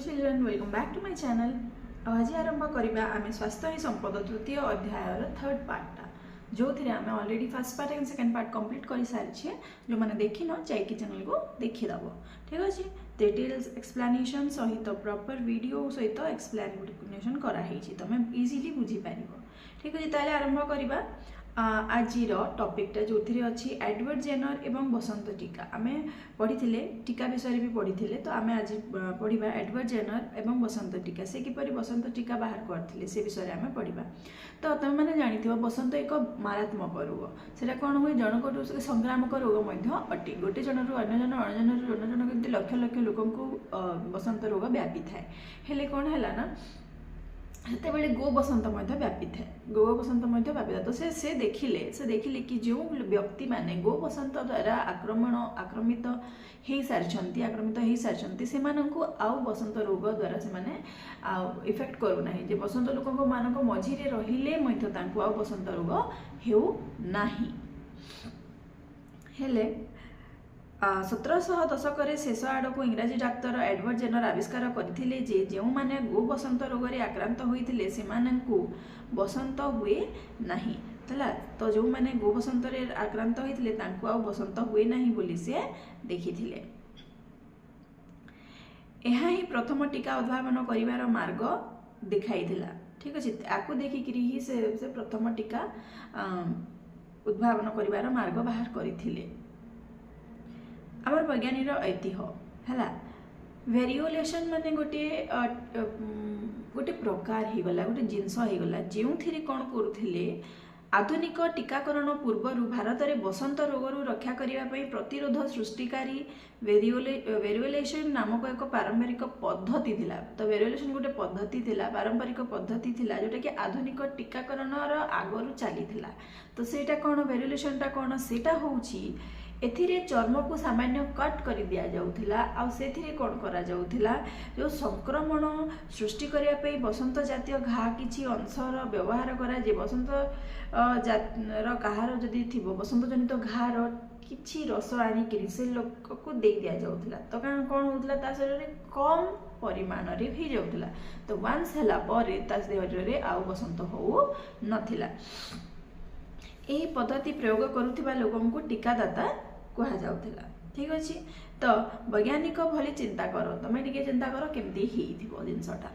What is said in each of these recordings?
Children, welcome back to my channel. ଆଉ ଆଜି ଆରମ୍ଭ କରିବା ଆମେ ସ୍ୱାସ୍ଥ୍ୟ ହିଁ ସମ୍ପଦ ତୃତୀୟ ଅଧ୍ୟାୟର ଥର୍ଡ ପାର୍ଟଟା, ଯେଉଁଥିରେ ଆମେ already first part and second part complete କରିସାରିଛେ। ଯେଉଁମାନେ ଦେଖିନ, ଯାଇକି ଚ୍ୟାନେଲକୁ ଦେଖିଦେବ। ଠିକ୍ ଅଛି? ଡିଟେଲ୍ସ ଏକ୍ସପ୍ଲାନେସନ୍ ସହିତ, ପ୍ରପର୍ ଭିଡ଼ିଓ ସହିତ ଏକ୍ସପ୍ଲାନେସନ୍ କରାହେଇଛି, ତୁମେ ଇଜିଲି ବୁଝିପାରିବ। ଠିକ୍ ଅଛି? ତାହେଲେ ଆରମ୍ଭ କରିବା ଆଜିର ଟପିକଟା, ଯେଉଁଥିରେ ଅଛି ଏଡୱାର୍ଡ ଜେନର ଏବଂ ବସନ୍ତ ଟୀକା। ଆମେ ପଢ଼ିଥିଲେ, ଟୀକା ବିଷୟରେ ବି ପଢ଼ିଥିଲେ। ତ ଆମେ ଆଜି ପଢ଼ିବା ଏଡୱାର୍ଡ ଜେନର ଏବଂ ବସନ୍ତ ଟୀକା। ସେ କିପରି ବସନ୍ତ ଟୀକା ବାହାର କରିଥିଲେ, ସେ ବିଷୟରେ ଆମେ ପଢ଼ିବା। ତ ତୁମେମାନେ ଜାଣିଥିବ, ବସନ୍ତ ଏକ ମାରାତ୍ମକ ରୋଗ। ସେଇଟା କ'ଣ ହୁଏ? ଜଣଙ୍କଠୁ ସେ ସଂକ୍ରାମକ ରୋଗ ମଧ୍ୟ ଅଟେ। ଗୋଟେ ଜଣରୁ ଅନ୍ୟ ଜଣ, ଅନ୍ୟ ଜଣରୁ ଅନ୍ୟ ଜଣ, କେମିତି ଲକ୍ଷ ଲକ୍ଷ ଲୋକଙ୍କୁ ବସନ୍ତ ରୋଗ ବ୍ୟାପିଥାଏ। ହେଲେ କ'ଣ ହେଲା ନା, ସେତେବେଳେ ଗୋ ବସନ୍ତ ମଧ୍ୟ ବ୍ୟାପିଥାଏ। ଗୋ ବସନ୍ତ ମଧ୍ୟ ବ୍ୟାପିଥାଏ। ତ ସେ ଦେଖିଲେ କି ଯେଉଁ ବ୍ୟକ୍ତିମାନେ ଗୋ ବସନ୍ତ ଦ୍ୱାରା ଆକ୍ରମିତ ହେଇସାରିଛନ୍ତି, ସେମାନଙ୍କୁ ଆଉ ବସନ୍ତ ରୋଗ ଦ୍ୱାରା ସେମାନେ ଆଉ ଇଫେକ୍ଟ କରୁନାହିଁ, ଯେ ବସନ୍ତ ଲୋକଙ୍କ ମାନଙ୍କ ମଝିରେ ରହିଲେ ମଧ୍ୟ ତାଙ୍କୁ ଆଉ ବସନ୍ତ ରୋଗ ହେଉନାହିଁ। ହେଲେ 1700 ଦଶକରେ ଶେଷ ଆଡ଼କୁ ଇଂରାଜୀ ଡାକ୍ତର ଏଡୱାର୍ଡ ଜେନର ଆବିଷ୍କାର କରିଥିଲେ ଯେ ଯେଉଁମାନେ ଗୋ ବସନ୍ତ ରୋଗରେ ଆକ୍ରାନ୍ତ ହୋଇଥିଲେ, ସେମାନଙ୍କୁ ବସନ୍ତ ହୁଏ ନାହିଁ। ହେଲା ତ, ଯେଉଁମାନେ ଗୋ ବସନ୍ତରେ ଆକ୍ରାନ୍ତ ହୋଇଥିଲେ, ତାଙ୍କୁ ଆଉ ବସନ୍ତ ହୁଏ ନାହିଁ ବୋଲି ସେ ଦେଖିଥିଲେ। ଏହା ହିଁ ପ୍ରଥମ ଟୀକା ଉଦ୍ଭାବନ କରିବାର ମାର୍ଗ ଦେଖାଇଥିଲା। ଠିକ୍ ଅଛି? ଆକୁ ଦେଖିକିରି ହିଁ ସେ ପ୍ରଥମ ଟୀକା ଉଦ୍ଭାବନ କରିବାର ମାର୍ଗ ବାହାର କରିଥିଲେ। ଆମର ବୈଜ୍ଞାନିକର ଐତିହ୍ୟ ହେଲା ଭେରିଓଲେସନ୍, ମାନେ ଗୋଟିଏ ପ୍ରକାର ହେଇଗଲା, ଗୋଟେ ଜିନିଷ ହେଇଗଲା, ଯେଉଁଥିରେ କ'ଣ କରୁଥିଲେ? ଆଧୁନିକ ଟୀକାକରଣ ପୂର୍ବରୁ ଭାରତରେ ବସନ୍ତ ରୋଗରୁ ରକ୍ଷା କରିବା ପାଇଁ ପ୍ରତିରୋଧ ସୃଷ୍ଟିକାରୀ ଭେରିଓଲେସନ୍ ନାମକ ଏକ ପାରମ୍ପରିକ ପଦ୍ଧତି ଥିଲା। ତ ଭେରିଓଲେସନ୍ ଗୋଟେ ପଦ୍ଧତି ଥିଲା, ପାରମ୍ପରିକ ପଦ୍ଧତି ଥିଲା, ଯେଉଁଟାକି ଆଧୁନିକ ଟୀକାକରଣର ଆଗରୁ ଚାଲିଥିଲା। ତ ସେଇଟା କ'ଣ? ଭେରିଓଲେସନ୍ଟା କ'ଣ? ସେଇଟା ହେଉଛି, ଏଥିରେ ଚର୍ମକୁ ସାମାନ୍ୟ କଟ୍ କରି ଦିଆଯାଉଥିଲା। ଆଉ ସେଥିରେ କ'ଣ କରାଯାଉଥିଲା? ଯେଉଁ ସଂକ୍ରମଣ ସୃଷ୍ଟି କରିବା ପାଇଁ ବସନ୍ତ ଜାତୀୟ ଘା କିଛି ଅଂଶର ବ୍ୟବହାର କରାଯାଏ। ବସନ୍ତ ର କାହାର ଯଦି ଥିବ, ବସନ୍ତ ଜନିତ ଘାର କିଛି ରସ ଆଣିକିରି ସେ ଲୋକକୁ ଦେଇ ଦିଆଯାଉଥିଲା। ତ କାରଣ କ'ଣ ହେଉଥିଲା? ତା ଶରୀରରେ କମ୍ ପରିମାଣରେ ହେଇଯାଉଥିଲା। ତ ୱାନ୍ସ ହେଲା ପରେ ତା ଶରୀରରେ ଆଉ ବସନ୍ତ ହେଉନଥିଲା। ଏହି ପଦ୍ଧତି ପ୍ରୟୋଗ କରୁଥିବା ଲୋକଙ୍କୁ ଟୀକାଦାତା କୁହାଯାଉଥିଲା। ଠିକ୍ ଅଛି? ତ ବୈଜ୍ଞାନିକ ଭଳି ଚିନ୍ତା କର, ତମେ ଟିକେ ଚିନ୍ତା କର କେମିତି ହେଇଥିବ ଜିନିଷଟା।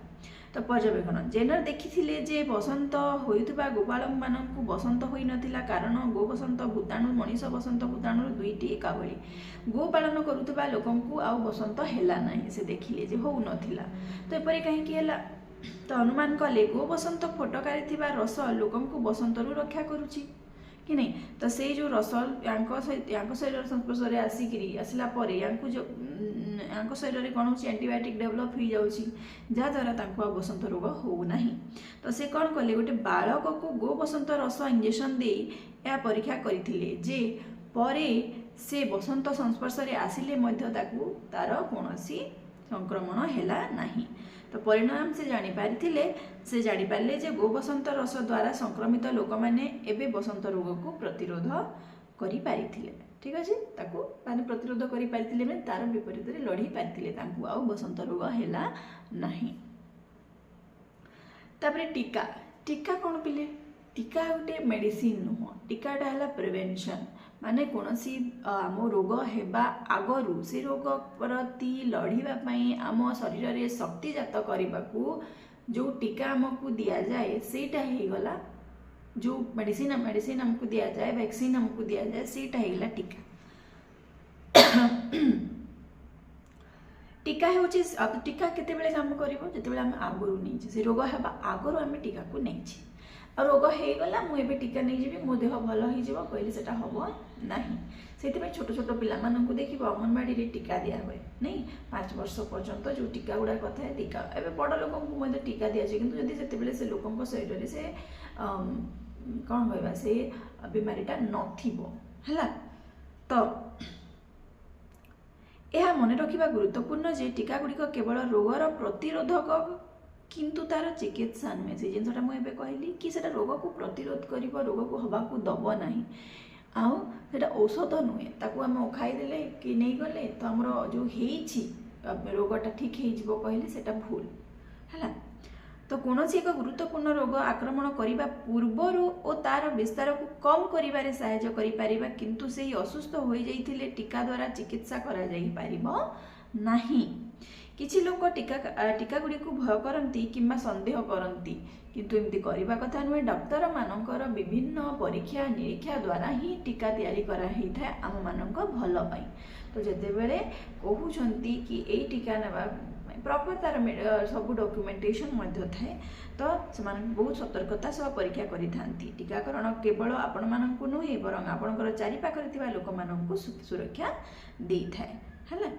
ତ ପର୍ଯ୍ୟବେକ୍ଷଣ, ଜେନର ଦେଖିଥିଲେ ଯେ ବସନ୍ତ ହୋଇଥିବା ଗୋପାଳମାନଙ୍କୁ ବସନ୍ତ ହୋଇନଥିଲା, କାରଣ ଗୋ ବସନ୍ତ ଭୂତାଣୁ ମଣିଷ ବସନ୍ତ ଭୂତାଣୁର ଦୁଇଟି ଏକା ଭଳି। ଗୋପାଳନ କରୁଥିବା ଲୋକଙ୍କୁ ଆଉ ବସନ୍ତ ହେଲା ନାହିଁ, ସେ ଦେଖିଲେ ଯେ ହଉନଥିଲା। ତ ଏପରି କାହିଁକି ହେଲା? ତ ଅନୁମାନ କଲେ, ଗୋ ବସନ୍ତ ଫୋଟକାରେ ଥିବା ରସ ଲୋକଙ୍କୁ ବସନ୍ତରୁ ରକ୍ଷା କରୁଛି କି ନାହିଁ। ତ ସେଇ ଯେଉଁ ରସ ୟାଙ୍କ ସହିତ, ୟାଙ୍କ ଶରୀର ସଂସ୍ପର୍ଶରେ ଆସିକିରି ଆସିଲା ପରେ ୟାଙ୍କୁ ଯେଉଁ ୟାଙ୍କ ଶରୀରରେ କ'ଣ ହେଉଛି? ଆଣ୍ଟିବାୟୋଟିକ୍ ଡେଭଲପ୍ ହେଇଯାଉଛି, ଯାହାଦ୍ୱାରା ତାଙ୍କୁ ଆଉ ବସନ୍ତ ରୋଗ ହେଉନାହିଁ। ତ ସେ କ'ଣ କଲେ? ଗୋଟେ ବାଳକକୁ ଗୋ ବସନ୍ତ ରସ ଇଞ୍ଜେକ୍ସନ୍ ଦେଇ ଏହା ପରୀକ୍ଷା କରିଥିଲେ ଯେ ପରେ ସେ ବସନ୍ତ ସଂସ୍ପର୍ଶରେ ଆସିଲେ ମଧ୍ୟ ତାକୁ ତାର କୌଣସି ସଂକ୍ରମଣ ହେଲା ନାହିଁ। ତ ପରିଣାମ ସେ ଜାଣିପାରିଥିଲେ, ସେ ଜାଣିପାରିଲେ ଯେ ଗୋବସନ୍ତ ରସ ଦ୍ୱାରା ସଂକ୍ରମିତ ଲୋକମାନେ ଏବେ ବସନ୍ତ ରୋଗକୁ ପ୍ରତିରୋଧ କରିପାରିଥିଲେ। ଠିକ୍ ଅଛି? ତାକୁ ମାନେ ପ୍ରତିରୋଧ କରିପାରିଥିଲେ, ମାନେ ତାର ବିପରୀତରେ ଲଢ଼ି ପାରିଥିଲେ, ତାଙ୍କୁ ଆଉ ବସନ୍ତ ରୋଗ ହେଲା ନାହିଁ। ତାପରେ ଟୀକା। ଟୀକା କ'ଣ ପିଲେ? ଟୀକା ଗୋଟେ ମେଡ଼ିସିନ ନୁହଁ। ଟୀକାଟା ହେଲା ପ୍ରିଭେନ୍ସନ୍, ମାନେ କୌଣସି ଆମ ରୋଗ ହେବା ଆଗରୁ ସେ ରୋଗ ପ୍ରତି ଲଢ଼ିବା ପାଇଁ ଆମ ଶରୀରରେ ଶକ୍ତି ଜାତ କରିବାକୁ ଯେଉଁ ଟୀକା ଆମକୁ ଦିଆଯାଏ, ସେଇଟା ହେଇଗଲା। ଯେଉଁ ମେଡ଼ିସିନ ମେଡ଼ିସିନ ଆମକୁ ଦିଆଯାଏ, ଭ୍ୟାକ୍ସିନ୍ ଆମକୁ ଦିଆଯାଏ, ସେଇଟା ହେଇଗଲା ଟୀକା। ଟୀକା ହେଉଛି, ଟୀକା କେତେବେଳେ କାମ କରିବ? ଯେତେବେଳେ ଆମେ ଆଗରୁ ନେଇଛେ, ସେ ରୋଗ ହେବା ଆଗରୁ ଆମେ ଟୀକାକୁ ନେଇଛେ। ଆଉ ରୋଗ ହେଇଗଲା, ମୁଁ ଏବେ ଟୀକା ନେଇଯିବି, ମୋ ଦେହ ଭଲ ହେଇଯିବ କହିଲେ ସେଟା ହବ ନାହିଁ। ସେଥିପାଇଁ ଛୋଟ ଛୋଟ ପିଲାମାନଙ୍କୁ ଦେଖିବ, ଅଙ୍ଗନବାଡ଼ିରେ ଟୀକା ଦିଆ ହୁଏ ନାଇଁ? 5 ବର୍ଷ ପର୍ଯ୍ୟନ୍ତ ଯେଉଁ ଟୀକା ଗୁଡ଼ାକ ଥାଏ ଟୀକା। ଏବେ ବଡ଼ ଲୋକଙ୍କୁ ମଧ୍ୟ ଟୀକା ଦିଆଯାଏ। କିନ୍ତୁ ଯଦି ସେତେବେଳେ ସେ ଲୋକଙ୍କ ଶରୀରରେ ସେ କ'ଣ କହିବା, ସେ ବିମାରୀଟା ନଥିବ ହେଲା। ତ ଏହା ମନେ ରଖିବା ଗୁରୁତ୍ୱପୂର୍ଣ୍ଣ ଯେ ଟୀକା ଗୁଡ଼ିକ କେବଳ ରୋଗର ପ୍ରତିରୋଧକ, କିନ୍ତୁ ତାର ଚିକିତ୍ସା ନୁହେଁ। ସେ ଜିନିଷଟା ମୁଁ ଏବେ କହିଲି କି ସେଟା ରୋଗକୁ ପ୍ରତିରୋଧ କରିବ, ରୋଗକୁ ହେବାକୁ ଦେବ ନାହିଁ। ଆଉ ସେଇଟା ଔଷଧ ନୁହେଁ। ତାକୁ ଆମେ ଖାଇଦେଲେ କି ନେଇଗଲେ ତ ଆମର ଯେଉଁ ହେଇଛି ରୋଗଟା ଠିକ୍ ହେଇଯିବ କହିଲେ ସେଇଟା ଭୁଲ ହେଲା। ତ କୌଣସି ଏକ ଗୁରୁତ୍ୱପୂର୍ଣ୍ଣ ରୋଗ ଆକ୍ରମଣ କରିବା ପୂର୍ବରୁ ଓ ତାର ବିସ୍ତାରକୁ କମ୍ କରିବାରେ ସାହାଯ୍ୟ କରିପାରିବା, କିନ୍ତୁ ସେହି ଅସୁସ୍ଥ ହୋଇଯାଇଥିଲେ ଟୀକା ଦ୍ୱାରା ଚିକିତ୍ସା କରାଯାଇପାରିବ ନାହିଁ। କିଛି ଲୋକ ଟୀକା ଗୁଡ଼ିକୁ ଭୟ କରନ୍ତି କିମ୍ବା ସନ୍ଦେହ କରନ୍ତି, କିନ୍ତୁ ଏମିତି କରିବା କଥା ନୁହେଁ। ଡାକ୍ତରମାନଙ୍କର ବିଭିନ୍ନ ପରୀକ୍ଷା ନିରୀକ୍ଷା ଦ୍ୱାରା ହିଁ ଟୀକା ତିଆରି କରାହେଇଥାଏ ଆମମାନଙ୍କ ଭଲ ପାଇଁ। ତ ଯେତେବେଳେ କହୁଛନ୍ତି କି ଏଇ ଟୀକା ନେବା, ପ୍ରପର୍ ତାର ସବୁ ଡକ୍ୟୁମେଣ୍ଟେସନ୍ ମଧ୍ୟ ଥାଏ। ତ ସେମାନେ ବହୁତ ସତର୍କତା ସହ ପରୀକ୍ଷା କରିଥାନ୍ତି। ଟୀକାକରଣ କେବଳ ଆପଣମାନଙ୍କୁ ନୁହେଁ, ବରଂ ଆପଣଙ୍କର ଚାରିପାଖରେ ଥିବା ଲୋକମାନଙ୍କୁ ସୁରକ୍ଷା ଦେଇଥାଏ ହେଲା।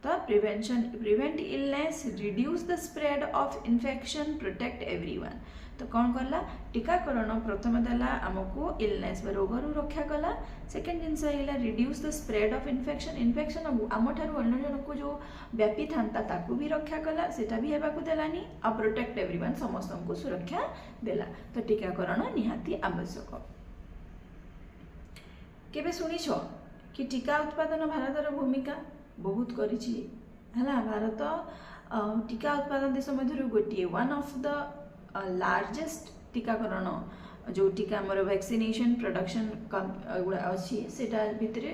ତ prevention, prevent illness, reduce the spread of infection, protect everyone. ତ କ'ଣ କଲା ଟୀକାକରଣ? ପ୍ରଥମେ ଦେଲା ଆମକୁ ଇଲନେସ୍ ବା ରୋଗରୁ ରକ୍ଷା କଲା। ସେକେଣ୍ଡ ଜିନିଷ ହେଇଗଲା reduce the spread of infection. Infection ଆମଠାରୁ ଅନ୍ୟ ଜଣକୁ ଯେଉଁ ବ୍ୟାପିଥାନ୍ତା, ତାକୁ ବି ରକ୍ଷା କଲା, ସେଇଟା ବି ହେବାକୁ ଦେଲାନି। ଆଉ ପ୍ରୋଟେକ୍ଟ ଏଭ୍ରିୱାନ୍, ସମସ୍ତଙ୍କୁ ସୁରକ୍ଷା ଦେଲା। ତ ଟୀକାକରଣ ନିହାତି ଆବଶ୍ୟକ। କେବେ ଶୁଣିଛ କି ଟୀକା ଉତ୍ପାଦନ ଭାରତର ଭୂମିକା ବହୁତ କରିଛି ହେଲା? ଭାରତ ଟୀକା ଉତ୍ପାଦନ ଦେଶ ମଧ୍ୟରୁ ଗୋଟିଏ, ୱାନ୍ ଅଫ୍ the largest ଟୀକାକରଣ, ଯେଉଁ ଟୀକା ଆମର ଭ୍ୟାକ୍ସିନେସନ୍ ପ୍ରଡକ୍ସନ୍ ଗୁଡ଼ା ଅଛି, ସେଇଟା ଭିତରେ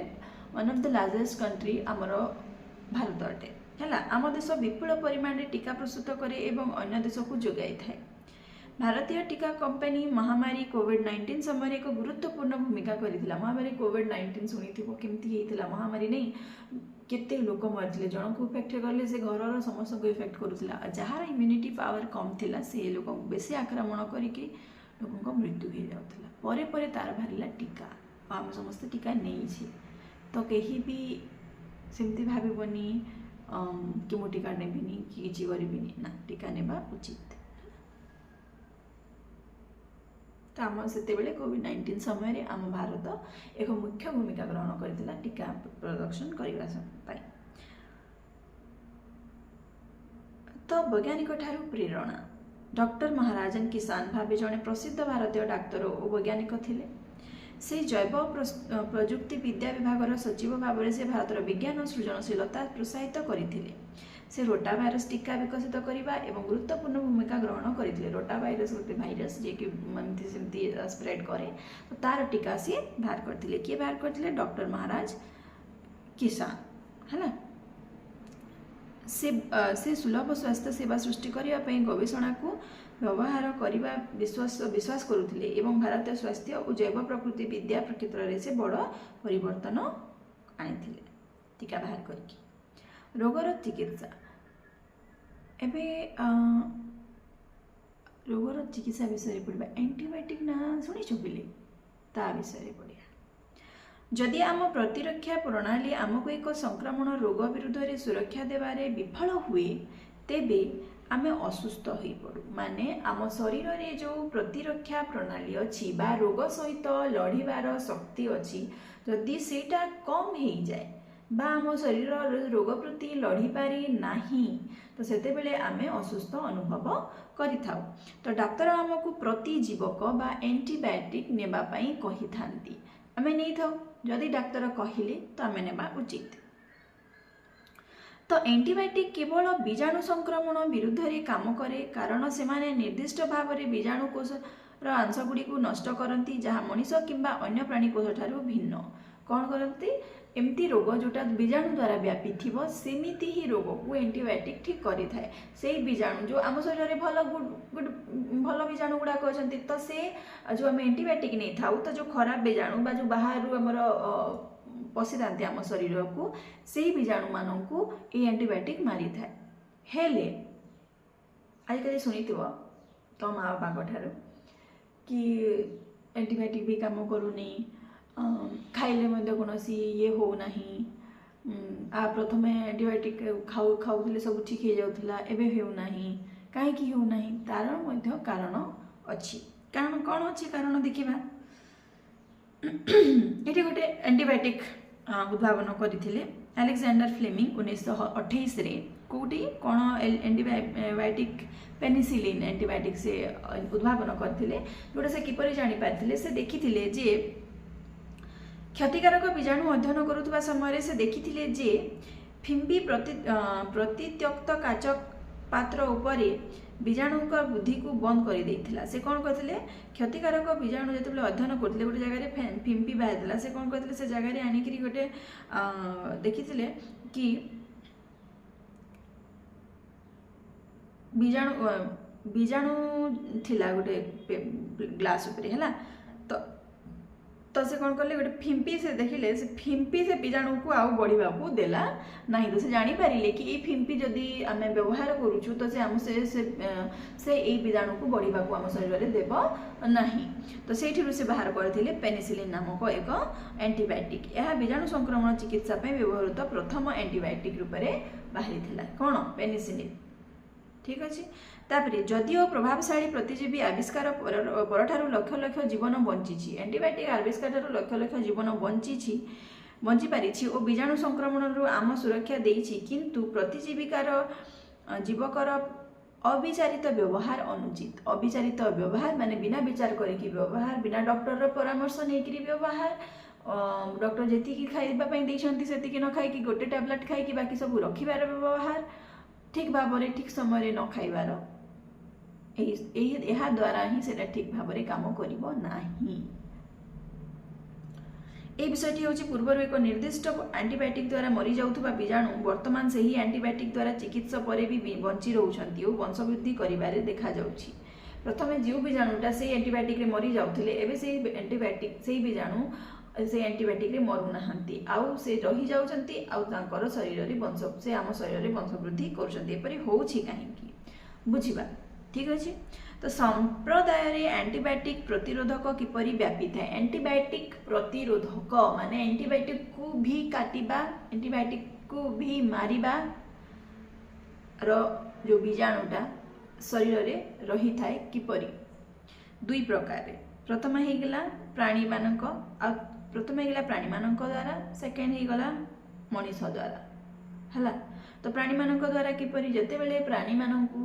one of the largest country ଆମର ଭାରତ ଅଟେ ହେଲା। ଆମ ଦେଶ ବିପୁଳ ପରିମାଣରେ ଟୀକା ପ୍ରସ୍ତୁତ କରେ ଏବଂ ଅନ୍ୟ ଦେଶକୁ ଯୋଗାଇଥାଏ। ଭାରତୀୟ ଟୀକା କମ୍ପାନୀ ମହାମାରୀ କୋଭିଡ-19 ସମୟରେ ଏକ ଗୁରୁତ୍ୱପୂର୍ଣ୍ଣ ଭୂମିକା କରିଥିଲା। ମହାମାରୀ କୋଭିଡ-19 ଶୁଣିଥିବ, କେମିତି ହେଇଥିଲା ମହାମାରୀ ନେଇ କେତେ ଲୋକ ମରିଥିଲେ। ଜଣକୁ ଇଫେକ୍ଟ କଲେ ସେ ଘରର ସମସ୍ତଙ୍କୁ ଇଫେକ୍ଟ କରୁଥିଲା। ଆଉ ଯାହାର ଇମ୍ୟୁନିଟି ପାୱାର କମ୍ ଥିଲା, ସେ ଲୋକଙ୍କୁ ବେଶୀ ଆକ୍ରମଣ କରିକି ଲୋକଙ୍କ ମୃତ୍ୟୁ ହେଇଯାଉଥିଲା। ପରେ ପରେ ତାର ବାହାରିଲା ଟୀକା ଆଉ ଆମେ ସମସ୍ତେ ଟୀକା ନେଇଛେ। ତ କେହି ବି ସେମିତି ଭାବିବନି କି ମୁଁ ଟୀକା ନେବିନି କି କିଛି କରିବିନି। ନା, ଟୀକା ନେବା ଉଚିତ। ତ ଆମ ସେତେବେଳେ କୋଭିଡ-19 ସମୟରେ ଆମ ଭାରତ ଏକ ମୁଖ୍ୟ ଭୂମିକା ଗ୍ରହଣ କରିଥିଲା ଟୀକା ପ୍ରଡକ୍ସନ୍ କରିବା ପାଇଁ। ତ ବୈଜ୍ଞାନିକ ଠାରୁ ପ୍ରେରଣା। ଡକ୍ଟର ମହାରାଜନ କିଷାନ ଭାବେ ଜଣେ ପ୍ରସିଦ୍ଧ ଭାରତୀୟ ଡାକ୍ତର ଓ ବୈଜ୍ଞାନିକ ଥିଲେ। ସେ ଜୈବ ପ୍ରଯୁକ୍ତି ବିଦ୍ୟା ବିଭାଗର ସଚିବ ଭାବରେ ସେ ଭାରତର ବିଜ୍ଞାନ ସୃଜନଶୀଳତା ପ୍ରୋତ୍ସାହିତ କରିଥିଲେ। ସେ ରୋଟା ଭାଇରସ ଟୀକା ବିକଶିତ କରିବା ଏବଂ ଗୁରୁତ୍ୱପୂର୍ଣ୍ଣ ଭୂମିକା ଗ୍ରହଣ କରିଥିଲେ। ରୋଟା ଭାଇରସ ଗୋଟେ ଭାଇରସ, ଯିଏକି ଏମିତି ସେମିତି ସ୍ପ୍ରେଡ୍ କରେ। ତ ତାର ଟୀକା ସିଏ ବାହାର କରିଥିଲେ। କିଏ ବାହାର କରିଥିଲେ? ଡକ୍ଟର ମହାରାଜ କିଷାନ ହେଲା। ସେ ସୁଲଭ ସ୍ୱାସ୍ଥ୍ୟ ସେବା ସୃଷ୍ଟି କରିବା ପାଇଁ ଗବେଷଣାକୁ ବ୍ୟବହାର କରିବା ବିଶ୍ୱାସ କରୁଥିଲେ ଏବଂ ଭାରତୀୟ ସ୍ୱାସ୍ଥ୍ୟ ଓ ଜୈବ ପ୍ରକୃତି ବିଦ୍ୟା କ୍ଷେତ୍ରରେ ସେ ବଡ଼ ପରିବର୍ତ୍ତନ ଆଣିଥିଲେ ଟୀକା ବାହାର କରିକି। ରୋଗର ଚିକିତ୍ସା। ଏବେ ରୋଗର ଚିକିତ୍ସା ବିଷୟରେ ପଢ଼ିବା। ଆଣ୍ଟିବାୟୋଟିକ୍ ନାଁ ଶୁଣିଛ ପିଲେ? ତା ବିଷୟରେ ପଢ଼ିବା। ଯଦି ଆମ ପ୍ରତିରକ୍ଷା ପ୍ରଣାଳୀ ଆମକୁ ଏକ ସଂକ୍ରମଣ ରୋଗ ବିରୁଦ୍ଧରେ ସୁରକ୍ଷା ଦେବାରେ ବିଫଳ ହୁଏ, ତେବେ ଆମେ ଅସୁସ୍ଥ ହୋଇପଡ଼ୁ। ମାନେ ଆମ ଶରୀରରେ ଯେଉଁ ପ୍ରତିରକ୍ଷା ପ୍ରଣାଳୀ ଅଛି ବା ରୋଗ ସହିତ ଲଢ଼ିବାର ଶକ୍ତି ଅଛି, ଯଦି ସେଇଟା କମ୍ ହେଇଯାଏ ବା ଆମ ଶରୀର ରୋଗ ପ୍ରତି ଲଢ଼ିପାରେ ନାହିଁ, ତ ସେତେବେଳେ ଆମେ ଅସୁସ୍ଥ ଅନୁଭବ କରିଥାଉ। ତ ଡାକ୍ତର ଆମକୁ ପ୍ରତିଜୀବକ ବା ଆଣ୍ଟିବାୟୋଟିକ୍ ନେବା ପାଇଁ କହିଥାନ୍ତି। ଆମେ ନେଇଥାଉ। ଯଦି ଡାକ୍ତର କହିଲେ ତ ଆମେ ନେବା ଉଚିତ। ତ ଆଣ୍ଟିବାୟୋଟିକ୍ କେବଳ ବୀଜାଣୁ ସଂକ୍ରମଣ ବିରୁଦ୍ଧରେ କାମ କରେ, କାରଣ ସେମାନେ ନିର୍ଦ୍ଦିଷ୍ଟ ଭାବରେ ବୀଜାଣୁ କୋଷର ଅଂଶଗୁଡ଼ିକୁ ନଷ୍ଟ କରନ୍ତି, ଯାହା ମଣିଷ କିମ୍ବା ଅନ୍ୟ ପ୍ରାଣୀ କୋଷ ଠାରୁ ଭିନ୍ନ। କ'ଣ କରନ୍ତି? ଏମିତି ରୋଗ ଯେଉଁଟା ବୀଜାଣୁ ଦ୍ୱାରା ବ୍ୟାପିଥିବ, ସେମିତି ହିଁ ରୋଗକୁ ଆଣ୍ଟିବାୟୋଟିକ୍ ଠିକ୍ କରିଥାଏ। ସେଇ ବୀଜାଣୁ ଯେଉଁ ଆମ ଶରୀରରେ ଭଲ ଗୁଡ୍ ଗୁଡ୍ ଭଲ ବୀଜାଣୁ ଗୁଡ଼ାକ ଅଛନ୍ତି, ତ ସେ ଯେଉଁ ଆମେ ଆଣ୍ଟିବାୟୋଟିକ୍ ନେଇଥାଉ, ତ ଯେଉଁ ଖରାପ ବୀଜାଣୁ ବା ଯେଉଁ ବାହାରୁ ଆମର ପଶିଥାନ୍ତି ଆମ ଶରୀରକୁ, ସେଇ ବୀଜାଣୁମାନଙ୍କୁ ଏଇ ଆଣ୍ଟିବାୟୋଟିକ୍ ମାରିଥାଏ। ହେଲେ ଆଜିକାଲି ଶୁଣିଥିବ ତମ ମା ବାପାଙ୍କ ଠାରୁ କି ଆଣ୍ଟିବାୟୋଟିକ୍ ବି କାମ କରୁନି, ଖାଇଲେ ମଧ୍ୟ କୌଣସି ଇଏ ହେଉନାହିଁ। ପ୍ରଥମେ ଆଣ୍ଟିବାୟୋଟିକ୍ ଖାଉଥିଲେ ସବୁ ଠିକ୍ ହେଇଯାଉଥିଲା, ଏବେ ହେଉନାହିଁ। କାହିଁକି ହେଉନାହିଁ? ତାର ମଧ୍ୟ କାରଣ ଅଛି। କାରଣ କ'ଣ ଅଛି? କାରଣ ଦେଖିବା। ଏଠି ଗୋଟେ ଆଣ୍ଟିବାୟୋଟିକ୍ ଉଦ୍ଭାବନ କରିଥିଲେ ଆଲେକ୍ଜାଣ୍ଡର ଫ୍ଲେମିଂ 1928ରେ। କେଉଁଠି କ'ଣ ଆଣ୍ଟିବାୟୋଟିକ୍? ପେନିସିଲିନ୍ ଆଣ୍ଟିବାୟୋଟିକ୍ ସେ ଉଦ୍ଭାବନ କରିଥିଲେ, ଯେଉଁଟା ସେ କିପରି ଜାଣିପାରିଥିଲେ? ସେ ଦେଖିଥିଲେ ଯେ କ୍ଷତିକାରକ ବୀଜାଣୁ ଅଧ୍ୟୟନ କରୁଥିବା ସମୟରେ ସେ ଦେଖିଥିଲେ ଯେ ଫିମ୍ପି ପରିତ୍ୟକ୍ତ କାଚ ପାତ୍ର ଉପରେ ବୀଜାଣୁଙ୍କ ବୃଦ୍ଧିକୁ ବନ୍ଦ କରିଦେଇଥିଲା। ସେ କ'ଣ କରିଥିଲେ? କ୍ଷତିକାରକ ବୀଜାଣୁ ଯେତେବେଳେ ଅଧ୍ୟୟନ କରୁଥିଲେ, ଗୋଟେ ଜାଗାରେ ଫିମ୍ପି ବାହାରିଥିଲା। ସେ କ'ଣ କରିଥିଲେ? ସେ ଜାଗାରେ ଆଣିକିରି ଗୋଟେ ଦେଖିଥିଲେ କି ବୀଜାଣୁ ଥିଲା ଗୋଟେ ଗ୍ଲାସ୍ ଉପରେ, ହେଲା ତ? ତ ସେ କ'ଣ କଲେ? ଗୋଟେ ଫିମ୍ପି ସେ ଦେଖିଲେ, ସେ ଫିମ୍ପି ସେ ବୀଜାଣୁକୁ ଆଉ ବଢ଼ିବାକୁ ଦେଲା ନାହିଁ। ତ ସେ ଜାଣିପାରିଲେ କି ଏଇ ଫିମ୍ପି ଯଦି ଆମେ ବ୍ୟବହାର କରୁଛୁ, ତ ସେ ଆମ ସେ ସେ ଏଇ ବୀଜାଣୁକୁ ବଢ଼ିବାକୁ ଆମ ଶରୀରରେ ଦେବ ନାହିଁ। ତ ସେଇଥିରୁ ସେ ବାହାର କରିଥିଲେ ପେନିସିଲିନ୍ ନାମକ ଏକ ଆଣ୍ଟିବାୟୋଟିକ୍। ଏହା ବୀଜାଣୁ ସଂକ୍ରମଣ ଚିକିତ୍ସା ପାଇଁ ବ୍ୟବହୃତ ପ୍ରଥମ ଆଣ୍ଟିବାୟୋଟିକ୍ ରୂପରେ ବାହାରିଥିଲା। କ'ଣ? ପେନିସିଲିନ୍। ଠିକ୍ ଅଛି। ତାପରେ, ଯଦିଓ ପ୍ରଭାବଶାଳୀ ପ୍ରତିଜୀବୀ ଆବିଷ୍କାର ପରଠାରୁ ଲକ୍ଷ ଲକ୍ଷ ଜୀବନ ବଞ୍ଚିଛି, ଆଣ୍ଟିବାୟୋଟିକ୍ ଆବିଷ୍କାର ଠାରୁ ଲକ୍ଷ ଲକ୍ଷ ଜୀବନ ବଞ୍ଚିଛି, ବଞ୍ଚିପାରିଛି ଓ ବୀଜାଣୁ ସଂକ୍ରମଣରୁ ଆମ ସୁରକ୍ଷା ଦେଇଛି, କିନ୍ତୁ ପ୍ରତିଜୀବିକାର ଜୀବକର ଅବିଚାରିତ ବ୍ୟବହାର ଅନୁଚିତ। ଅବିଚାରିତ ବ୍ୟବହାର ମାନେ ବିନା ବିଚାର କରିକି ବ୍ୟବହାର, ବିନା ଡକ୍ଟରର ପରାମର୍ଶ ନେଇକିରି ବ୍ୟବହାର, ଡକ୍ଟର ଯେତିକି ଖାଇବା ପାଇଁ ଦେଇଛନ୍ତି ସେତିକି ନ ଖାଇକି ଗୋଟେ ଟ୍ୟାବଲେଟ୍ ଖାଇକି ବାକି ସବୁ ରଖିବାର ବ୍ୟବହାର, ଠିକ୍ ଭାବରେ ଠିକ୍ ସମୟରେ ନ ଖାଇବାର, ଏହି ଏହା ଦ୍ୱାରା ହିଁ ସେଇଟା ଠିକ୍ ଭାବରେ କାମ କରିବ ନାହିଁ। ଏହି ବିଷୟଟି ହେଉଛି, ପୂର୍ବରୁ ଏକ ନିର୍ଦ୍ଦିଷ୍ଟ ଆଣ୍ଟିବାୟୋଟିକ୍ ଦ୍ୱାରା ମରିଯାଉଥିବା ବୀଜାଣୁ ବର୍ତ୍ତମାନ ସେହି ଆଣ୍ଟିବାୟୋଟିକ୍ ଦ୍ୱାରା ଚିକିତ୍ସା ପରେ ବି ବଞ୍ଚି ରହୁଛନ୍ତି ଓ ବଂଶବୃଦ୍ଧି କରିବାରେ ଦେଖାଯାଉଛି। ପ୍ରଥମେ ଯେଉଁ ବୀଜାଣୁଟା ସେଇ ଆଣ୍ଟିବାୟୋଟିକ୍ରେ ମରିଯାଉଥିଲେ, ଏବେ ସେଇ ଆଣ୍ଟିବାୟୋଟିକ୍, ସେଇ ବୀଜାଣୁ ସେଇ ଆଣ୍ଟିବାୟୋଟିକ୍ରେ ମରୁନାହାନ୍ତି ଆଉ ସେ ରହିଯାଉଛନ୍ତି ଆଉ ତାଙ୍କର ଶରୀରରେ ବଂଶ, ସେ ଆମ ଶରୀରରେ ବଂଶବୃଦ୍ଧି କରୁଛନ୍ତି। ଏପରି ହେଉଛି କାହିଁକି, ବୁଝିବା। ଠିକ୍ ଅଛି। ତ ସମ୍ପ୍ରଦାୟରେ ଆଣ୍ଟିବାୟୋଟିକ୍ ପ୍ରତିରୋଧକ କିପରି ବ୍ୟାପିଥାଏ? ଆଣ୍ଟିବାୟୋଟିକ୍ ପ୍ରତିରୋଧକ ମାନେ ଆଣ୍ଟିବାୟୋଟିକ୍କୁ ବି କାଟିବା, ଆଣ୍ଟିବାୟୋଟିକ୍କୁ ବି ମାରିବାର ଯେଉଁ ବୀଜାଣୁଟା ଶରୀରରେ ରହିଥାଏ, କିପରି? ଦୁଇ ପ୍ରକାରରେ। ପ୍ରଥମ ହେଇଗଲା ପ୍ରାଣୀମାନଙ୍କ, ଆଉ ପ୍ରଥମ ହେଇଗଲା ପ୍ରାଣୀମାନଙ୍କ ଦ୍ୱାରା, ସେକେଣ୍ଡ ହେଇଗଲା ମଣିଷ ଦ୍ୱାରା, ହେଲା ତ? ପ୍ରାଣୀମାନଙ୍କ ଦ୍ୱାରା କିପରି? ଯେତେବେଳେ ପ୍ରାଣୀମାନଙ୍କୁ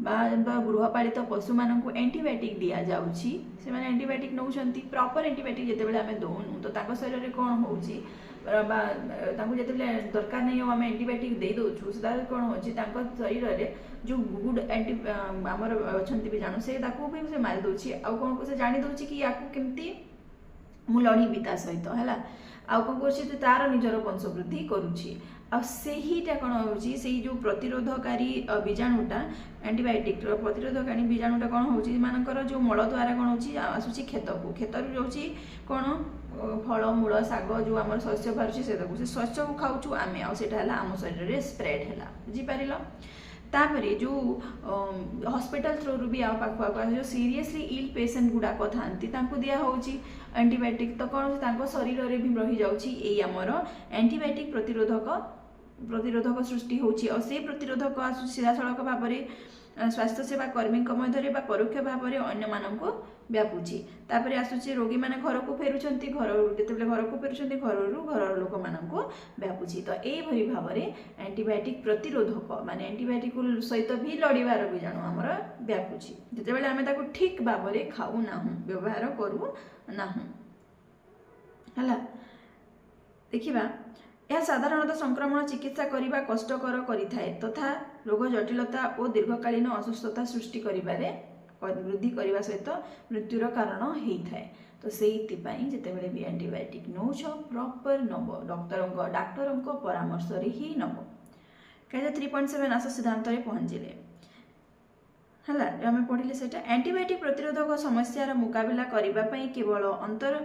ବା ଗୃହପାଳିତ ପଶୁମାନଙ୍କୁ ଆଣ୍ଟିବାୟୋଟିକ୍ ଦିଆଯାଉଛି, ସେମାନେ ଆଣ୍ଟିବାୟୋଟିକ୍ ନେଉଛନ୍ତି, ପ୍ରପର୍ ଆଣ୍ଟିବାୟୋଟିକ୍ ଯେତେବେଳେ ଆମେ ଦେଉନୁ, ତ ତାଙ୍କ ଶରୀରରେ କ'ଣ ହେଉଛି? ବା ତାଙ୍କୁ ଯେତେବେଳେ ଦରକାର ନାହିଁ ଆଉ ଆମେ ଆଣ୍ଟିବାୟୋଟିକ୍ ଦେଇ ଦେଉଛୁ, ସେତେବେଳେ କ'ଣ ହେଉଛି? ତାଙ୍କ ଶରୀରରେ ଯେଉଁ ଗୁଡ୍ ଆଣ୍ଟି ଆମର ଅଛନ୍ତି ବୀଜାଣୁ, ସେ ତାକୁ ବି ସେ ମାରି ଦେଉଛି। ଆଉ କ'ଣ, ସେ ଜାଣି ଦେଉଛି କି ୟାକୁ କେମିତି ମୁଁ ଲଢ଼ିବି ତା ସହିତ, ହେଲା? ଆଉ କ'ଣ କରୁଛି? ତାର ନିଜର ବଂଶବୃଦ୍ଧି କରୁଛି। ଆଉ ସେହିଟା କ'ଣ ହେଉଛି? ସେଇ ଯେଉଁ ପ୍ରତିରୋଧକାରୀ ବୀଜାଣୁଟା, ଆଣ୍ଟିବାୟୋଟିକ୍ର ପ୍ରତିରୋଧକାରୀ ବୀଜାଣୁଟା କ'ଣ ହେଉଛି? ଏମାନଙ୍କର ଯେଉଁ ମଳ ଦ୍ୱାରା କ'ଣ ହେଉଛି? ଆସୁଛି କ୍ଷେତକୁ। କ୍ଷେତରୁ ଯାଉଛି କ'ଣ? ଫଳ ମୂଳ ଶାଗ, ଯେଉଁ ଆମର ଶସ୍ୟ ବାହାରୁଛି ସେଟାକୁ, ସେ ଶସ୍ୟକୁ ଖାଉଛୁ ଆମେ ଆଉ ସେଇଟା ହେଲା ଆମ ଶରୀରରେ ସ୍ପ୍ରେଡ୍ ହେଲା। ବୁଝିପାରିଲ? ତାପରେ ଯେଉଁ ହସ୍ପିଟାଲ ଥ୍ରୋରୁ ବି ଆମ ପାଖକୁ ଯେଉଁ ସିରିୟସଲି ଇଲ୍ ପେସେଣ୍ଟ ଗୁଡ଼ାକ ଥାନ୍ତି, ତାଙ୍କୁ ଦିଆହେଉଛି ଆଣ୍ଟିବାୟୋଟିକ୍। ତ କ'ଣ ହେଉଛି? ତାଙ୍କ ଶରୀରରେ ବି ରହିଯାଉଛି ଏଇ ଆମର ଆଣ୍ଟିବାୟୋଟିକ୍ ପ୍ରତିରୋଧକ ସୃଷ୍ଟି ହେଉଛି। ଆଉ ସେଇ ପ୍ରତିରୋଧକ ଆସୁଛି ସିଧାସଳଖ ଭାବରେ ସ୍ୱାସ୍ଥ୍ୟ ସେବା କର୍ମୀଙ୍କ ମଧ୍ୟରେ ବା ପରୋକ୍ଷ ଭାବରେ ଅନ୍ୟମାନଙ୍କୁ ବ୍ୟାପୁଛି। ତାପରେ ଆସୁଛି, ରୋଗୀମାନେ ଘରକୁ ଫେରୁଛନ୍ତି, ଘର ଯେତେବେଳେ ଘରକୁ ଫେରୁଛନ୍ତି, ଘରରୁ ଘରର ଲୋକମାନଙ୍କୁ ବ୍ୟାପୁଛି। ତ ଏଇଭଳି ଭାବରେ ଆଣ୍ଟିବାୟୋଟିକ୍ ପ୍ରତିରୋଧକ ମାନେ ଆଣ୍ଟିବାୟୋଟିକ୍ ସହିତ ବି ଲଢ଼ିବାର ବୀଜାଣୁ ଆମର ବ୍ୟାପୁଛି, ଯେତେବେଳେ ଆମେ ତାକୁ ଠିକ୍ ଭାବରେ ଖାଉନାହୁଁ, ବ୍ୟବହାର କରୁନାହୁଁ, ହେଲା? ଦେଖିବା, ଏହା ସାଧାରଣତଃ ସଂକ୍ରମଣ ଚିକିତ୍ସା କରିବା କଷ୍ଟକର କରିଥାଏ ତଥା ରୋଗ ଜଟିଳତା ଓ ଦୀର୍ଘକାଳୀନ ଅସୁସ୍ଥତା ସୃଷ୍ଟି କରିବାରେ ବୃଦ୍ଧି କରିବା ସହିତ ମୃତ୍ୟୁର କାରଣ ହେଇଥାଏ। ତ ସେଇଥିପାଇଁ ଯେତେବେଳେ ବି ଆଣ୍ଟିବାୟୋଟିକ୍ ନେଉଛ, ପ୍ରପର୍ ନେବ, ଡାକ୍ତରଙ୍କ ପରାମର୍ଶରେ ହିଁ ନେବ। କାହିଁକି 3.7 ଆସ ସିଦ୍ଧାନ୍ତରେ ପହଞ୍ଚିଲେ, ହେଲା? ଆମେ ପଢ଼ିଲେ ସେଇଟା। ଆଣ୍ଟିବାୟୋଟିକ୍ ପ୍ରତିରୋଧକ ସମସ୍ୟାର ମୁକାବିଲା କରିବା ପାଇଁ କେବଳ ଅନ୍ତର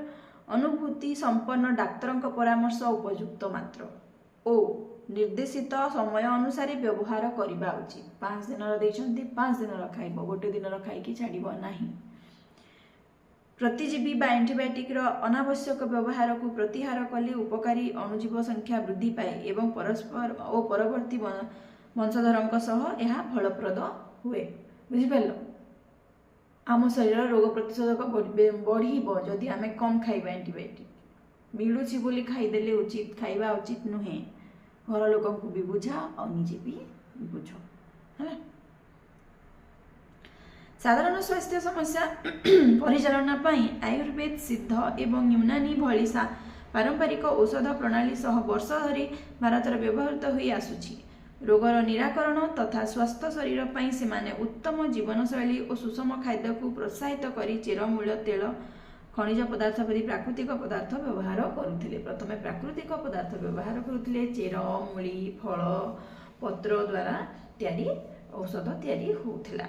ଅନୁଭୂତି ସମ୍ପନ୍ନ ଡାକ୍ତରଙ୍କ ପରାମର୍ଶ ଉପଯୁକ୍ତ ମାତ୍ର ଓ ନିର୍ଦ୍ଦେଶିତ ସମୟ ଅନୁସାରେ ବ୍ୟବହାର କରିବା ଉଚିତ। 5 ଦିନର ଦେଇଛନ୍ତି, 5 ଦିନର ଖାଇବ, ଗୋଟେ ଦିନର ଖାଇକି ଛାଡ଼ିବ ନାହିଁ। ପ୍ରତିଜୀବୀ ବା ଆଣ୍ଟିବାୟୋଟିକ୍ର ଅନାବଶ୍ୟକ ବ୍ୟବହାରକୁ ପ୍ରତିହାର କଲେ ଉପକାରୀ ଅଣୁଜୀବ ସଂଖ୍ୟା ବୃଦ୍ଧି ପାଏ ଏବଂ ପରସ୍ପର ଓ ପରବର୍ତ୍ତୀ ବଂଶଧରଙ୍କ ସହ ଏହା ଫଳପ୍ରଦ ହୁଏ। ବୁଝିପାରିଲ? ଆମ ଶରୀରର ରୋଗ ପ୍ରତିଷେଧକ ବଢ଼ିବ ଯଦି ଆମେ କମ୍ ଖାଇବା ଆଣ୍ଟିବାୟୋଟିକ୍। ମିଳୁଛି ବୋଲି ଖାଇଦେଲେ ଉଚିତ, ଖାଇବା ଉଚିତ ନୁହେଁ। ଘର ଲୋକଙ୍କୁ ବି ବୁଝା ଆଉ ନିଜେ ବି ବୁଝ, ହେଲା? ସାଧାରଣ ସ୍ୱାସ୍ଥ୍ୟ ସମସ୍ୟା ପରିଚାଳନା ପାଇଁ ଆୟୁର୍ବେଦ, ସିଦ୍ଧ ଏବଂ ୟୁନାନୀ ଭଳି ପାରମ୍ପରିକ ଔଷଧ ପ୍ରଣାଳୀ ସହ ବର୍ଷ ଧରି ଭାରତରେ ବ୍ୟବହୃତ ହୋଇ ଆସୁଛି। ରୋଗର ନିରାକରଣ ତଥା ସ୍ୱାସ୍ଥ୍ୟ ଶରୀର ପାଇଁ ସେମାନେ ଉତ୍ତମ ଜୀବନଶୈଳୀ ଓ ସୁଷମ ଖାଦ୍ୟକୁ ପ୍ରୋତ୍ସାହିତ କରି ଚେରମୂଳ, ତେଲ, ଖଣିଜ ପଦାର୍ଥ ପରି ପ୍ରାକୃତିକ ପଦାର୍ଥ ବ୍ୟବହାର କରୁଥିଲେ। ପ୍ରଥମେ ପ୍ରାକୃତିକ ପଦାର୍ଥ ବ୍ୟବହାର କରୁଥିଲେ। ଚେର, ମୂଳି, ଫଳ, ପତ୍ର ଦ୍ୱାରା ତିଆରି ଔଷଧ ତିଆରି ହେଉଥିଲା।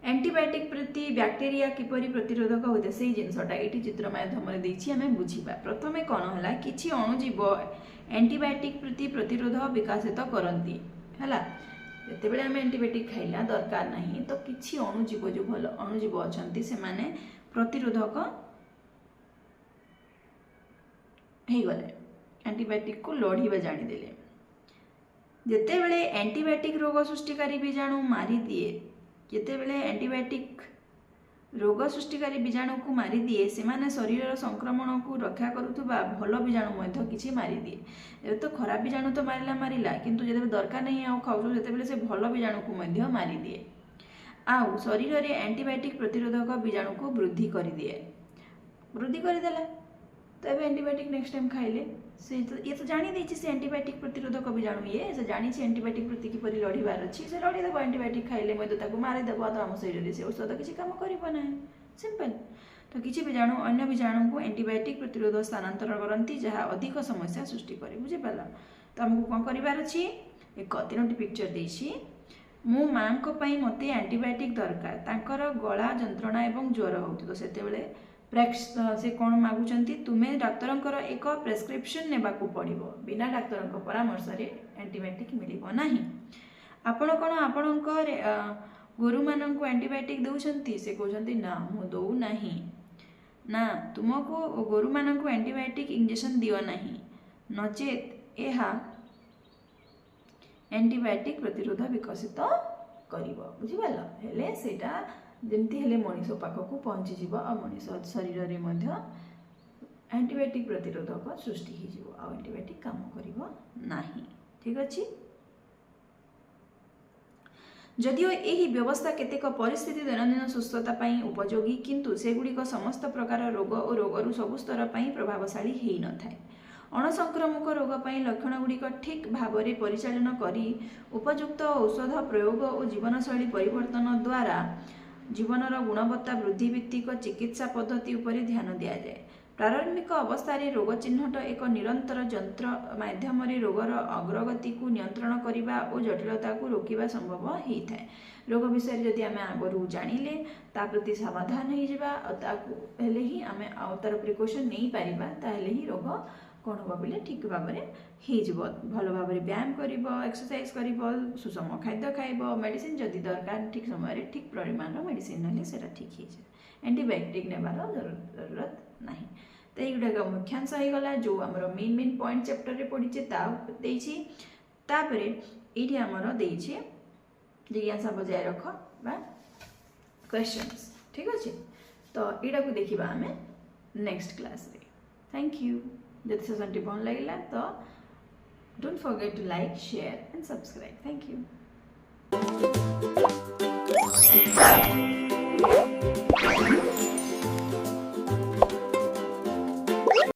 ଆଣ୍ଟିବାୟୋଟିକ୍ ପ୍ରତି ବ୍ୟାକ୍ଟେରିଆ କିପରି ପ୍ରତିରୋଧକ ହୋଇଥାଏ, ସେଇ ଜିନିଷଟା ଏଇଠି ଚିତ୍ର ମାଧ୍ୟମରେ ଦେଇଛି, ଆମେ ବୁଝିବା। ପ୍ରଥମେ କ'ଣ ହେଲା? କିଛି ଅଣୁଜୀବ ଆଣ୍ଟିବାୟୋଟିକ୍ ପ୍ରତି ପ୍ରତିରୋଧ ବିକଶିତ କରନ୍ତି। ହେଲା, ଯେତେବେଳେ ଆମେ ଆଣ୍ଟିବାୟୋଟିକ୍ ଖାଇଲା ଦରକାର ନାହିଁ, ତ କିଛି ଅଣୁଜୀବ, ଯେଉଁ ଭଲ ଅଣୁଜୀବ ଅଛନ୍ତି, ସେମାନେ ପ୍ରତିରୋଧକ ହେଇଗଲେ, ଆଣ୍ଟିବାୟୋଟିକ୍କୁ ଲଢ଼ିବା ଜାଣିଦେଲେ। ଯେତେବେଳେ ଆଣ୍ଟିବାୟୋଟିକ୍ ରୋଗ ସୃଷ୍ଟିକାରୀ ବୀଜାଣୁ ମାରିଦିଏ, ଯେତେବେଳେ ଆଣ୍ଟିବାୟୋଟିକ୍ ରୋଗ ସୃଷ୍ଟିକାରୀ ବୀଜାଣୁକୁ ମାରିଦିଏ, ସେମାନେ ଶରୀରର ସଂକ୍ରମଣକୁ ରକ୍ଷା କରୁଥିବା ଭଲ ବୀଜାଣୁ ମଧ୍ୟ କିଛି ମାରିଦିଏ। ଏବେ ତ ଖରାପ ବୀଜାଣୁ ତ ମାରିଲା ମାରିଲା, କିନ୍ତୁ ଯେତେବେଳେ ଦରକାର ନାହିଁ ଆଉ ଖାଉଛୁ, ସେତେବେଳେ ସେ ଭଲ ବୀଜାଣୁକୁ ମଧ୍ୟ ମାରିଦିଏ ଆଉ ଶରୀରରେ ଆଣ୍ଟିବାୟୋଟିକ୍ ପ୍ରତିରୋଧକ ବୀଜାଣୁକୁ ବୃଦ୍ଧି କରିଦିଏ। ବୃଦ୍ଧି କରିଦେଲା ତ ଏବେ ଆଣ୍ଟିବାୟୋଟିକ୍ ନେକ୍ସଟ ଟାଇମ୍ ଖାଇଲେ ସେ ତ ଇଏ ତ ଜାଣିଦେଇଛି, ସେ ଆଣ୍ଟିବାୟୋଟିକ୍ ପ୍ରତିରୋଧକ ବୀଜାଣୁ ଇଏ, ସେ ଜାଣିଛି ଆଣ୍ଟିବାୟୋଟିକ୍ ପ୍ରତି କିପରି ଲଢ଼ିବାର ଅଛି। ସେ ଲଢ଼ିଦେବ, ଆଣ୍ଟିବାୟୋଟିକ୍ ଖାଇଲେ ମଧ୍ୟ ତାକୁ ମାରିଦେବ। ତ ଆମ ଶରୀରରେ ସେ ଔଷଧ କିଛି କାମ କରିବ ନାହିଁ, ସିମ୍ପଲ୍। ତ କିଛି ବୀଜାଣୁ ଅନ୍ୟ ବୀଜାଣୁଙ୍କୁ ଆଣ୍ଟିବାୟୋଟିକ୍ ପ୍ରତିରୋଧ ସ୍ଥାନାନ୍ତର କରନ୍ତି, ଯାହା ଅଧିକ ସମସ୍ୟା ସୃଷ୍ଟି କରେ। ବୁଝିପାରିଲ? ତ ଆମକୁ କ'ଣ କରିବାର ଅଛି? ଏକ ତିନୋଟି ପିକ୍ଚର ଦେଇଛି। ମୋ ମାଆଙ୍କ ପାଇଁ ମୋତେ ଆଣ୍ଟିବାୟୋଟିକ୍ ଦରକାର। ତାଙ୍କର ଗଳା ଯନ୍ତ୍ରଣା ଏବଂ ଜ୍ୱର ହେଉଛି। ତ ସେତେବେଳେ ସେ କ'ଣ ମାଗୁଛନ୍ତି? ତୁମେ ଡାକ୍ତରଙ୍କର ଏକ ପ୍ରେସକ୍ରିପସନ୍ ନେବାକୁ ପଡ଼ିବ। ବିନା ଡାକ୍ତରଙ୍କ ପରାମର୍ଶରେ ଆଣ୍ଟିବାୟୋଟିକ୍ ମିଳିବ ନାହିଁ। ଆପଣ କ'ଣ ଆପଣଙ୍କ ଗୋରୁମାନଙ୍କୁ ଆଣ୍ଟିବାୟୋଟିକ୍ ଦେଉଛନ୍ତି? ସେ କହୁଛନ୍ତି, ନା, ମୁଁ ଦେଉନାହିଁ। ନା, ତୁମକୁ ଗୋରୁମାନଙ୍କୁ ଆଣ୍ଟିବାୟୋଟିକ୍ ଇଞ୍ଜେକ୍ସନ୍ ଦିଅ ନାହିଁ, ନଚେତ୍ ଏହା ଆଣ୍ଟିବାୟୋଟିକ୍ ପ୍ରତିରୋଧ ବିକଶିତ କରିବ। ବୁଝିପାରିଲ? ହେଲେ ସେଇଟା ଯେମିତି ହେଲେ ମଣିଷ ପାଖକୁ ପହଞ୍ଚିଯିବ ଆଉ ମଣିଷ ଶରୀରରେ ମଧ୍ୟ ଆଣ୍ଟିବାୟୋଟିକ୍ ପ୍ରତିରୋଧକ ସୃଷ୍ଟି ହେଇଯିବ ଆଉ ଆଣ୍ଟିବାୟୋଟିକ୍ କାମ କରିବ ନାହିଁ। ଠିକ୍ ଅଛି? ଯଦିଓ ଏହି ବ୍ୟବସ୍ଥା କେତେକ ପରିସ୍ଥିତି ଦୈନନ୍ଦିନ ସୁସ୍ଥତା ପାଇଁ ଉପଯୋଗୀ, କିନ୍ତୁ ସେଗୁଡ଼ିକ ସମସ୍ତ ପ୍ରକାର ରୋଗ ଓ ରୋଗରୁ ସବୁ ସ୍ତର ପାଇଁ ପ୍ରଭାବଶାଳୀ ହେଇନଥାଏ। ଅଣସଂକ୍ରାମକ ରୋଗ ପାଇଁ ଲକ୍ଷଣଗୁଡ଼ିକ ଠିକ୍ ଭାବରେ ପରିଚାଳନା କରି ଉପଯୁକ୍ତ ଔଷଧ ପ୍ରୟୋଗ ଓ ଜୀବନଶୈଳୀ ପରିବର୍ତ୍ତନ ଦ୍ୱାରା ଜୀବନର ଗୁଣବତ୍ତା ବୃଦ୍ଧି ଭିତ୍ତିକ ଚିକିତ୍ସା ପଦ୍ଧତି ଉପରେ ଧ୍ୟାନ ଦିଆଯାଏ। ପ୍ରାରମ୍ଭିକ ଅବସ୍ଥାରେ ରୋଗ ଚିହ୍ନଟ ଏକ ନିରନ୍ତର ଯନ୍ତ୍ର ମାଧ୍ୟମରେ ରୋଗର ଅଗ୍ରଗତିକୁ ନିୟନ୍ତ୍ରଣ କରିବା ଓ ଜଟିଳତାକୁ ରୋକିବା ସମ୍ଭବ ହେଇଥାଏ। ରୋଗ ବିଷୟରେ ଯଦି ଆମେ ଆଗରୁ ଜାଣିଲେ, ତା ପ୍ରତି ସମାଧାନ ହେଇଯିବା ଆଉ ତାକୁ ହେଲେ ହିଁ ଆମେ ଆଉ ତାର ପ୍ରିକସନ୍ ନେଇପାରିବା, ତାହେଲେ ହିଁ ରୋଗ କ'ଣ ହେବ ବୋଲେ ଠିକ୍ ଭାବରେ ହେଇଯିବ। ଭଲ ଭାବରେ ବ୍ୟାୟାମ କରିବ, ଏକ୍ସରସାଇଜ କରିବ, ସୁଷମ ଖାଦ୍ୟ ଖାଇବ, ମେଡ଼ିସିନ ଯଦି ଦରକାର ଠିକ୍ ସମୟରେ ଠିକ୍ ପରିମାଣର ମେଡ଼ିସିନ ନେଲେ ସେଇଟା ଠିକ୍ ହେଇଯିବ। ଆଣ୍ଟିବାୟୋଟିକ୍ ନେବାର ଜରୁରତ ନାହିଁ। ତ ଏଇଗୁଡ଼ାକ ମୁଖ୍ୟାଂଶ ହେଇଗଲା, ଯେଉଁ ଆମର ମେନ୍ ମେନ୍ ପଏଣ୍ଟ ଚାପ୍ଟରରେ ପଡ଼ିଛି ତା ଦେଇଛି। ତାପରେ ଏଇଠି ଆମର ଦେଇଛି ଜିଜ୍ଞାସା ବଜାୟ ରଖ ବା କ୍ୱେଶ୍ଚନ୍ସ। ଠିକ୍ ଅଛି? ତ ଏଇଟାକୁ ଦେଖିବା ଆମେ ନେକ୍ସଟ କ୍ଲାସ୍ରେ। Thank you. ଯଦି ସେସନ୍ଟି ଭଲ ଲାଗିଲା ତ don't forget to like, share and subscribe. Thank you.